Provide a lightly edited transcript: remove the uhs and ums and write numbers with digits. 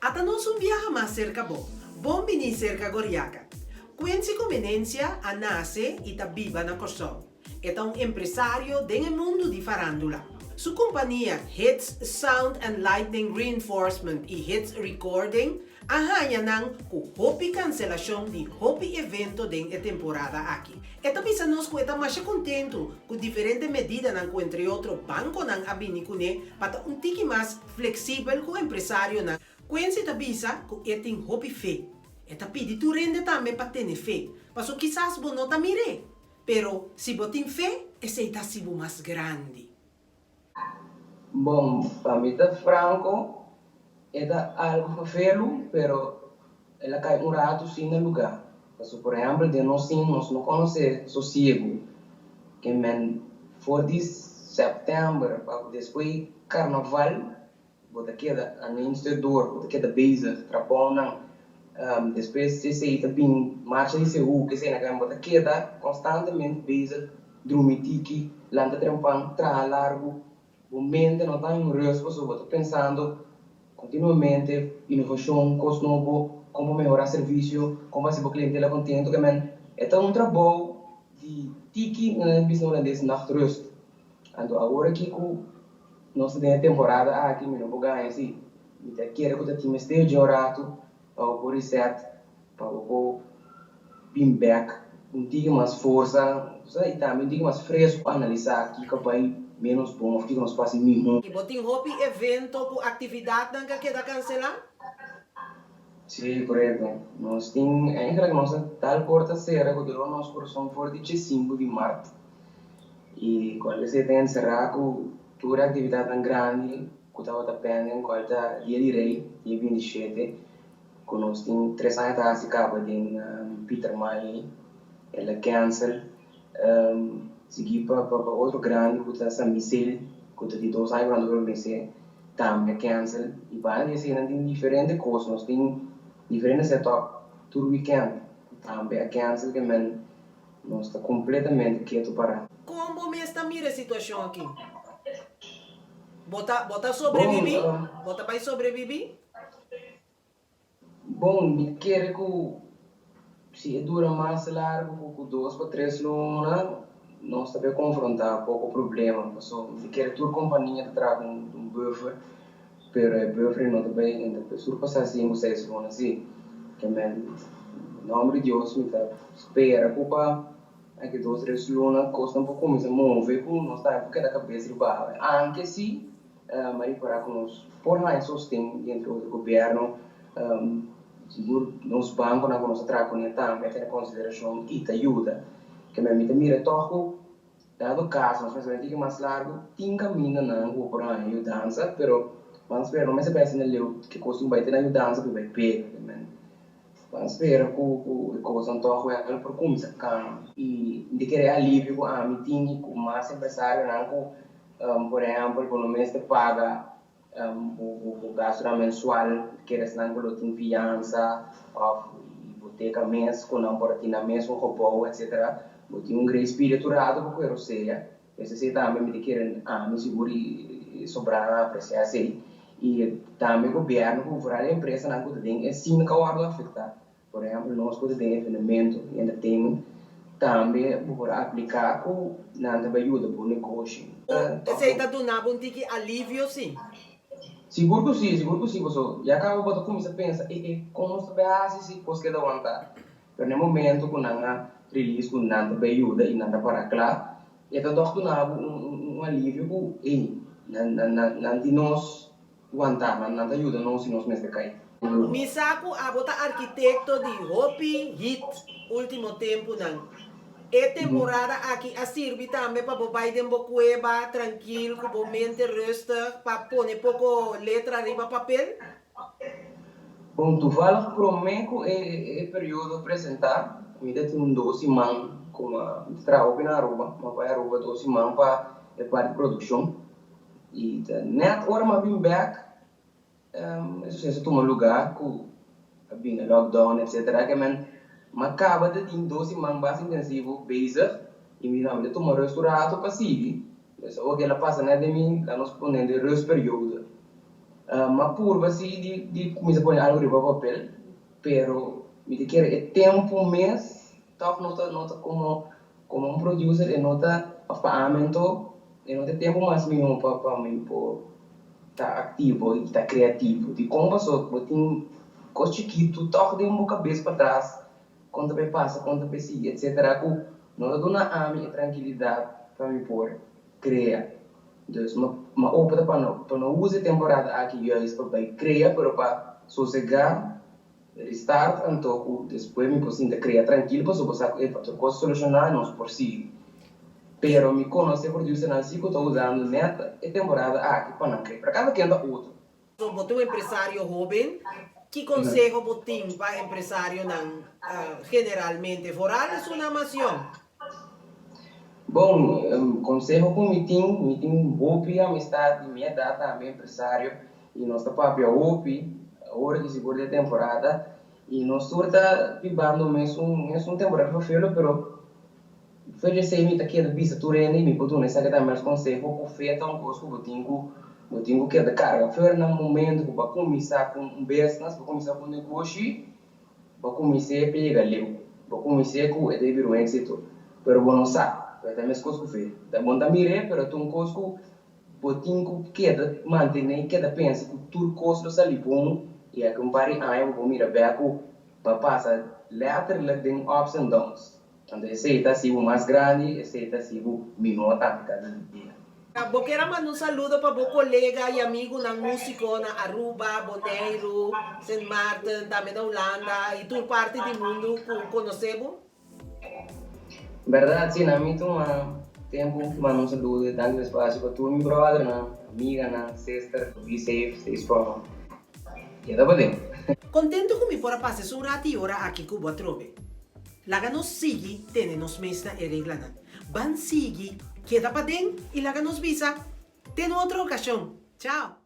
Ata nos un biaha mas serka bo. Bon bini serka Goriaka. Quincy Comenencia a nase i ta biba na Kòrsou. E ta un empresario den e mundu di farándula. Su kompania Hits Sound and Lightning Reinforcement i Hits Recording a haña nan ku hopi kanselashon di hopi evento den e temporada aki. E ta bisa nos ku e ta masha kontentu ku diferente medidanan ku entre otro bankonan a bini kuné pa ta un tiki mas fleksibel ku empresarionan. Quincy ta bisa ku e tin hopi fe. E ta pidi tur hende tambe pa tene fe, paso kisas bo no ta mir'é, pero si bo tin fe, esei ta hasi bo mas grandi. Bon, pa mi ta franco, e ta algo vervelu, pero el a cay un rato sin na lugar. Pasobra, por ehempel, den nos sin nos no conoce sosiego. Ke men for di september pa despues carnaval, bo ta keda aan een stuk door, bo ta keda bezig, trabounan. Despues esey ta bin marcha di Seú, kesey na bo ta keda constantemente bezig. Drumi tiki, lanta trempan, traha largu. Bo mente no ta en rust pasobra bo ta pensando continuamente inovacion, cos nobo, con pa mehora servicio, con pa haci bo clientela contento. Ke men e ta un trabou di tiki, nan ta bisa na hulandes nachtrust. Anto awor aki cu nos ta den e temporada aki mi no por gaña si. Mi ta kere cu ta tin mester dje un rato pa bo por reset. Pa bo por bin bek un tiki mas forsa i tambe un tiki mas fresco pa analisá kiko a bai ménos bon òf kiko nos por hasi mihó. I bo tin hopi evento ku aktividatnan ku a keda kanselá? Sí, korekto. Nos tin, eigenlijk nos a tal porta sera ku doló nos kurason for di djesinku di mart. I kual esei ta enserá ku tur e aktividatnan grandi ku tabata pending kual ta Dia di Rei, dia 27. Ku nos tin tres aña ta hasi kaba den Pietermaai, el a cancel. Sigui pa pa otro grandi ku ta San Michel, ku ta di dos aña ku nan ta promesé, tambe a cancel. I banda di esei nan tin diferente kos, nos tin diferente set up tur weekend ku tambe a cancel, ke men nos ta kompletamente ketu pará. Kon bo mes ta mira e situashon aki? Bo ta bo ta sobrebibí? Bo ta bai sobrebibí? Bon, mi kere ku si e dura mas largu ku dos pa tres luna, nos ta bay konfrontá poko problema. Pasobra mi kere tur kompania ta traha ku un buffer, pero e buffer no ta bay ta surpasá sinku, seis luna si. Ke men, nomber di Dios mi ta spera ku pa aki dos, tres luna kosnan por kuminsá move ku nos tambe por keda kabes riba awe. Anke si. Ma ripará ku nos por haña sosten di entre otro gobièrnu, sigur nos bankonan ku nos ta traha kuné tambe a tene konsiderashon i ta yuda. Ke mi ta mira tòg ku dado kaso nos mester bai un tiki mas largu, tin kamindanan ku bo por haña yudansa, pero ban spera no mester bai asina leu ke kos tin bai te na yudansa pa bai pega. Ke men ban spera ku ku e kosnan tòg wèl por kuminsá kambia. I mi ta kere alivio ku ami tin i ku mas empresarionan ku Por ehèmpel, bo no mester paga bo gastunan mensual, kere esnan ku lo tin fiansa òf hipoteka mes ku nan por a tin nan mes un gebou etsetera. Bo tin un grace period tur rato pa kuer osea. Pues esei tambe mi ta kere ami sigur i sobrá nan apresiá esei. I tambe gobièrnu ku vooral e empresanan ku ta den e sina ku a wòrdu afektá. Por ehempel, nos ku ta den evenemento i entertainment, tambe bo por apliká ku nan ta bai yuda bo negoshi. Esei ta duna bo un tiki alivio, si? Sigur ku si, sigur ku si, pasobra ya kaba bo ta kuminsá pensa, e e, kon nos ta bai hasi si kos keda wantá? Pero na e momento ku nan a release ku nan ta bai yuda i nan ta pará kla, e ta dòg duna bo un alivio ku, ey, nan nan nan tin nos. Wantá, nan nan ta yuda nos si nos mester kai. Mi sa ku abo ta arkitekto di hopi hit ultimo tempunan. E temporada aki a sirbi tambe pa bo bai den bo kueba trankil ku bo mente rustig pa pone poko letra riba papel? Bon, toevallig promé ku e periodo presentá, mi ta tin un dos siman ku mi ta traha hopi na Aruba. Mi a bai Aruba dos siman pa e parti produkshon. I ta nèt ora mi a bin bèk, e suseso tuma lugá ku a bin e lockdown etcetera. Ke men mi a kaba di tin dos siman basta intensivo bezig i mi no, mi ta tuma rust un rato pa sigui. Pues awor ke el a pasa nèt den mi, laat nos pone den rustperiode. M'a purba si di di kuminsá pone algu riba papel, pero mi ta kere e tempu mes tòg no ta no ta komo komo un producer e no ta òf pa ami anto e no ta e tempu mas mihó pa pa mi por ta aktivo i ta kreativo. Dikon? Pasobra bo tin kos chikitu tòg den bo kabes patras kon ta bai pasa, kon ta bai sigui etcetera ku no ta duna ami e trankilidat pa mi por krea. Dus mi a opta pa no pa no usa e temporada aki juist pa bai krea pero pa sosegá, restart anto ku despues mi por sinta krea trankil pasobra bo sa ku e pa tur kos solushoná nos por sigui. Pero mi konosé producernan si ku ta usando nèt e temporada aki pa nan krea pero kada ken ta otro. Bo ta un empresario hoben, ki conseho bo tin pa empresarionan generalmente, vooral esunnan mas yong? Bon, conseho cu mi tin, mi tin hopi amistad di mi edad tambe empresario y nos ta papia hopi ora ki sigur di e temporada y nos tur ta bibando mesun mesun temporada vervelo pero Fe djesei mi ta keda bisa tur hende i mi por duna esaki tambe als konseho ku fe ta un kos ku bo tin ku bo tin ku keda karga fer na momento ku bo a kuminsá ku un business, bo a kuminsá ku un negoshi, bo a kumins'é pa yega leu, bo a kumins'é ku e ta bira un éksito, pero bo no sa, e ta meskos ku fe, ta bon ta mir'é pero ta un kos ku bo tin ku keda mantené i keda pensa ku tur kos lo sali bon i aki un par di aña bo por mira bèk ku bo a pasa lèterlik den ups and downs. Anto esei ta hasi bo mas grandi, esei ta hasi bo mihó tambe kada dia. Bo kier a manda un saludo pa bo kolega i amigunan músiko na Aruba, Boneiru, Sint Maarten, tambe na Hulanda i tur parti di mundu ku konosé bo? Bèrdat, si, na mi tuma tempu manda un saludo i danki pa espasio pa tur mi bròdernan, amiganan, sister, be safe, stay strong. Keda paden. Kontentu ku mi por a pasa esun ratu i ora aki ku bo atrobe. Laga nos sigui tene nos mes na e reglanan. Ban sigui keda paden i laga nos bisa te un otro okashon. Chao!